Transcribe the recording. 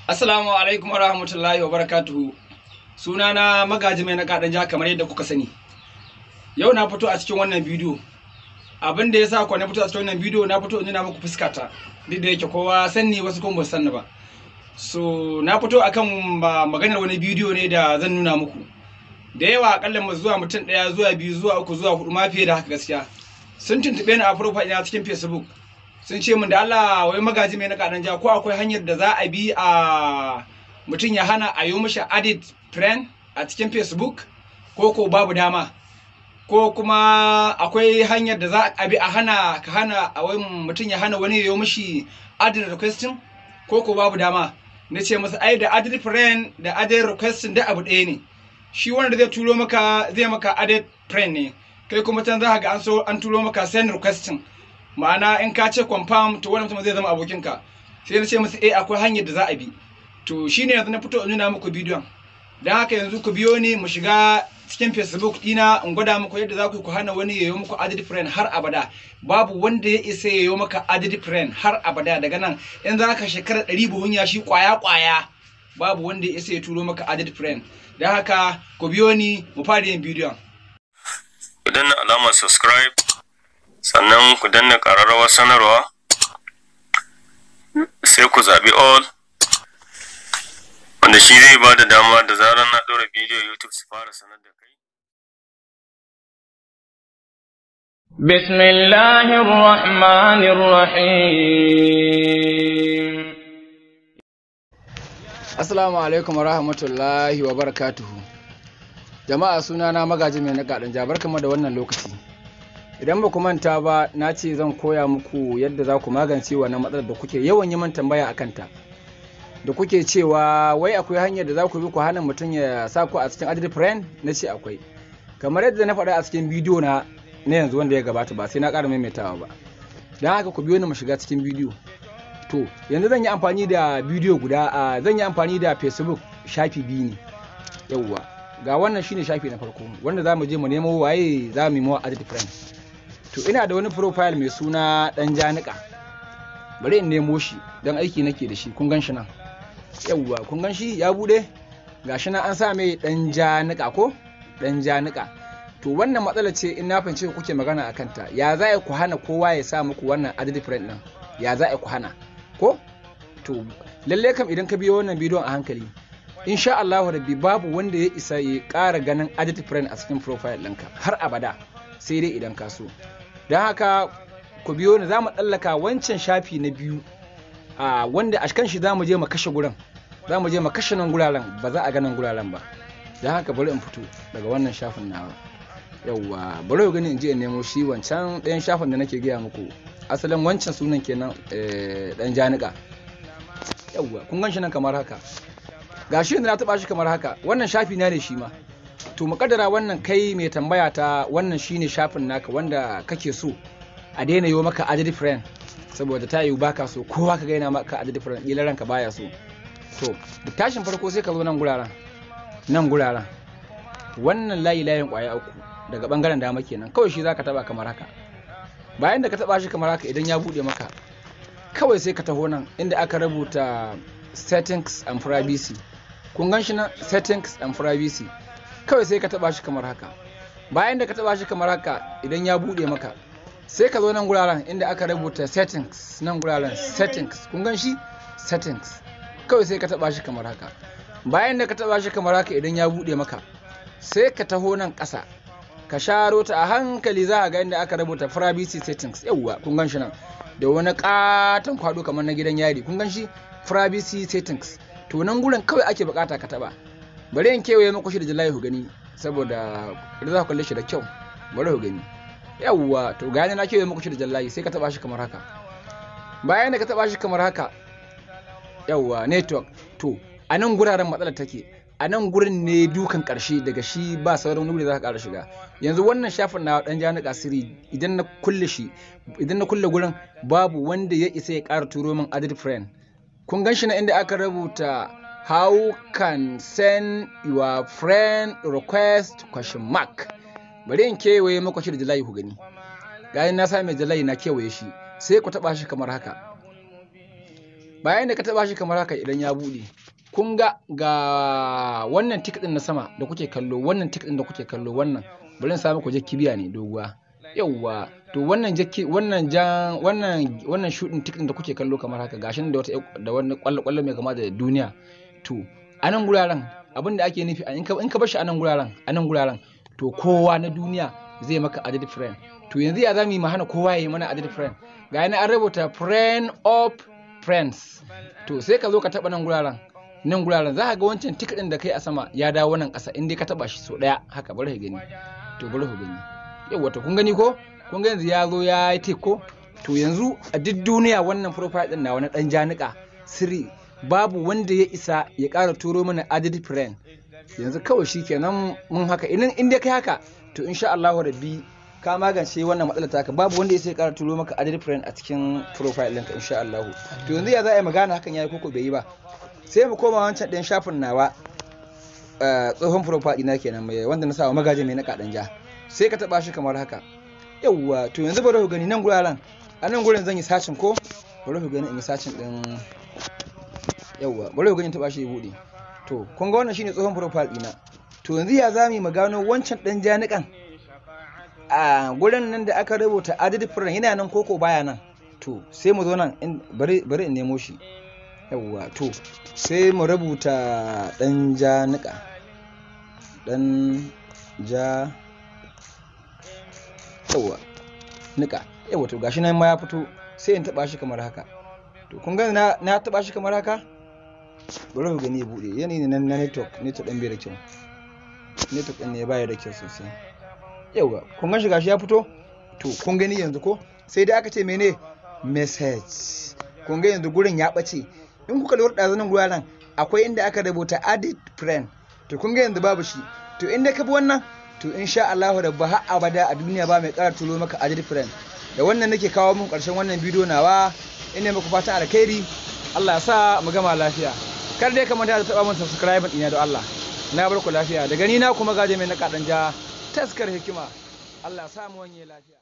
Assalamu alaikum warahmatullahi wabarakatuhu. Sunana Magaji Mai Naka Dan Ja, kamar yadda kuka sani. Yau na fito a cikin wannan bidiyo. Abin da yasa ku na fito a cikin wannan bidiyo, na fito in nuna muku fuskata. Duk da yake kowa sanni, wasu kuma ba su sanni ba. So na fito akan ba maganar wani bidiyo ne da zan nuna muku. Da yawa, akalla mu zuwa mutum ɗaya zuwa biyu zuwa uku zuwa hudu, ma fiye da haka gaskiya, sun tuntuɓe ni a profile ina cikin Facebook. Sun ce min da Allah, wai Magaji Mai Naka Dan Ja, ko akwai hanyar da za a bi a mutum ya hana a yi mishi added friend a cikin Facebook, ko babu dama, ko kuma akwai hanyar da za a bi a hana ka hana a wai mutum ya hana wani ya yi mishi added requesting, ko babu dama. Na ce masa ai da added friend da added requesting da abu ɗaya ne. Shi wanda zai turo maka zai maka added friend ne, kai kuma can za ka ga an so an turo maka send requesting, ma'ana in ka ce confirm, to wani mutum zai zama abokinka. Sai na ce masa eh, akwai hanyar da za a bi. To shine yanzu na fito in nuna muku bidiyon. Don haka yanzu ku biyo ni mu shiga cikin Facebook dina in gwada muku yadda za ku ku hana wani ya yi muku added friend har abada. Babu wanda ya isa ya yi maka added friend har abada. Daga nan in za ka shekara 100 buhun yashi kwaya kwaya, babu wanda ya isa ya turo maka added friend. Don haka ku biyo ni mu fara yin bidiyon. Ku danna alamar subscribe, sannan ku danna ƙararrawar sanarwa, sai ku zaɓi all, wanda shi zai ba da dama da zarar na ɗora bidiyo, YouTube su fara sanar da kai. بسم الله الرحمن الرحيم. Assalamu alaikum wa rahmatullahi wa barakatuhu. Jama'a, sunana Magaji Mai Naka Dan Ja, barkamu da wannan lokaci. Idan ba ku manta ba, na ce zan koya muku yadda za ku magance wannan matsalar da kuke yawan yi min tambaya a kanta. Da kuke cewa wai akwai hanyar da za ku bi ku hana mutum ya sa ku a cikin added friend, na ce akwai. Kamar yadda na faɗa a cikin bidiyo na na yanzu wanda ya gabata, ba sai na ƙara maimaitawa ba. Don haka ku biyo ni mu shiga cikin bidiyo. To yanzu zan yi amfani da bidiyo guda a zan yi amfani da Facebook shafi biyu ne. Yauwa, ga wannan shine shafi na farko wanda za mu je mu nemo waye za mu yi mawa added friend. To ina da wani profile mai suna Dan Janika, bari in nemo shi don aiki nake da shi. Kun gan shi nan? Yauwa, kun gan shi ya bude, gashi nan an sa mai Dan Janika ko Dan Janika. To wannan matsala ce in na fahimci kuke magana a kanta, ya za ku hana kowa ya sa muku wannan added friend din? Ya za ku hana ko? To lalle kam idan ka biyo wannan bidiyon a hankali, insha Allahu rabbi, babu wanda ya isa ya ƙara ganin added friend a cikin profile ɗinka har abada, sai dai idan ka so. Don haka ku biyo ni, za mu tsallaka wancan shafi na biyu a wanda a kan shi za mu je mu kashe gurin, za mu je mu kashe nan guraren, ba za a ga nan guraren ba. Don haka bari in fito daga wannan shafin nawa. Yauwa, bari ku gani in je in nemo shi wancan ɗayan shafin da nake gaya muku. Asalin wancan sunan kenan, Dan Janika. Yauwa, kun gan shi nan kamar haka. Ga shi yanzu na taba shi kamar haka. Wannan shafi na ne shi ma. To mu kaddara wannan kai mai tambaya ta, wannan shine shafin naka wanda kake so a daina yi maka added friend, saboda ta yiwu baka so kowa ka gaina maka added friend, kila ranka baya so. To da tashin farko sai ka zo nan guraren, nan guraren, wannan layi layin kwaya uku daga bangaren dama kenan, kawai shi zaka taba kamar haka. Bayan da ka taba shi kamar haka, idan ya bude maka, kawai sai ka taho nan inda aka rubuta "Settings and privacy". Kun gan shi nan, "Settings and privacy". Kawai sai ka taba shi kamar haka. Bayan da ka taba shi kamar haka, idan ya bude maka, sai ka zo nan guraren inda aka rubuta "Settings", nan guraren "Settings". Kun gan shi, "Settings". Kawai sai ka taba shi kamar haka. Bayan da ka taba shi kamar haka, idan ya bude maka, sai ka taho nan ƙasa, ka sharo ta a hankali, za a ga inda aka rubuta "Privacy settings". Yawwa, kun gan shi nan da wani katon kwado kamar na gidan yari. Kun gan shi, "Privacy settings". To nan gurin kawai ake bukata ka taba. Bari in kewaye muku shi da jalayi ku gani, saboda idan za ku kalle shi da kyau. Bari ku gani. Yawwa, to gani na kewaye muku shi da jallayi. Sai ka taba shi kamar haka. Bayan da ka taba shi kamar haka, yawwa, network. To a nan guraren matsalar take, a nan gurin ne dukan karshe, daga shi ba sauran wuri za ka ƙara shiga. Yanzu wannan shafin na Dan Jani Kasiri, idan na kulle shi, idan na kulle gurin, babu wanda ya isa ya ƙara turo min added friend. Kun gan shi na inda aka rubuta "How can send your friend request question mark". Bari in kewaye muku shi da jalayi ku gani. Gayan na sa mai jalayi na kewaye shi. Sai ku taba shi kamar haka. Bayan da ka taba shi kamar haka, idan ya bude, kun ga ga wannan tick din na sama da kuke kallo, wannan tick din da kuke kallo, wannan, bari in samu ku je, kibiya ne doguwa. Yauwa, to wannan jakki, wannan jan, wannan shudin tick din da kuke kallo kamar haka, gashin da wata da wani kwallo kwallo mai kama da duniya. To a nan guraren, abin da ake nufi, in ka bar shi a nan guraren, to kowa na duniya zai maka added friend. To yanzu ya zamu yi mu hana kowa ya yi mana added friend? Ga yana an rubuta "friend of friends". To sai ka zo ka taba nan guraren. Nan guraren za ka ga wancan tick din da kai a sama ya dawo nan ƙasa in dai ka taba shi so ɗaya haka. Bari ka gani. To bari ku gani. Yauwa, to kun gani ko? Kun ga yanzu ya zo ya yi tick ko? To yanzu a duk duniya, wannan profile din na wani dan janika sirri, babu wanda ya isa ya ƙara turo mana added friend. Yanzu kawai shikenan mun haka. Idan in dai kai haka, to insha Allahu rabbi ka magance wannan matsalar taka. Babu wanda ya sai ƙara turo maka added friend a cikin profile ɗinka, insha Allahu. To yanzu ya za a yi magana hakan yayi koko bai yi ba? Sai mu koma wancan ɗin shafin nawa, tsohon profile ɗina kenan, mai wanda na sawa Magaji Mai Naƙa Ɗan Ja. Sai ka taɓa shi kamar haka. Yawwa, to yanzu bari ku gani nan guraren. A nan gurin zan yi searching ko? Bari ku gani in yi searching ɗin. Yawwa, bari ku gani, taɓa shi ya buɗe. To kun ga wannan shine tsohon profile ɗina. To yanzu ya za mu gano wancan ɗan janikan a gurin nan da aka rubuta "added friend" yana nan koko baya nan? To sai mu zo nan, bari in nemo shi. Yawwa, to sai mu rubuta ɗan janika, ɗan ja, yawwa, nika. Yawwa, to gashi nan ma ya fito. Sai in taba shi kamar haka. To kun ga na taba shi kamar haka. Bari ku gani ya bude. Yanayi ne na network din bai da kyau, network din ne baya da kyau sosai. Yawwa, kun ga shi, gashi ya fito. To kun gani yanzu ko? Sai dai aka ce mene? Message. Kun ga yanzu gurin ya bace. In kuka lura, ɗazunan guraren akwai inda aka rubuta "added friend". To kun ga yanzu babu shi. To inda ka bi wannan, to insha Allahu da har abada a duniya ba mai ƙara turo maka added friend. Da wannan nake kawo muku ƙarshen wannan bidiyo nawa. Ina muku fatan alkhairi, Allah ya sa mu gama lafiya. Kar dai ka manta da taɓa mun subscribe ɗina don Allah. Na bar ku lafiya. Daga ni na kuma Gaje Mai Naƙa Ɗan Ja, Taskar Hikima. Allah ya sa mu wanye lafiya.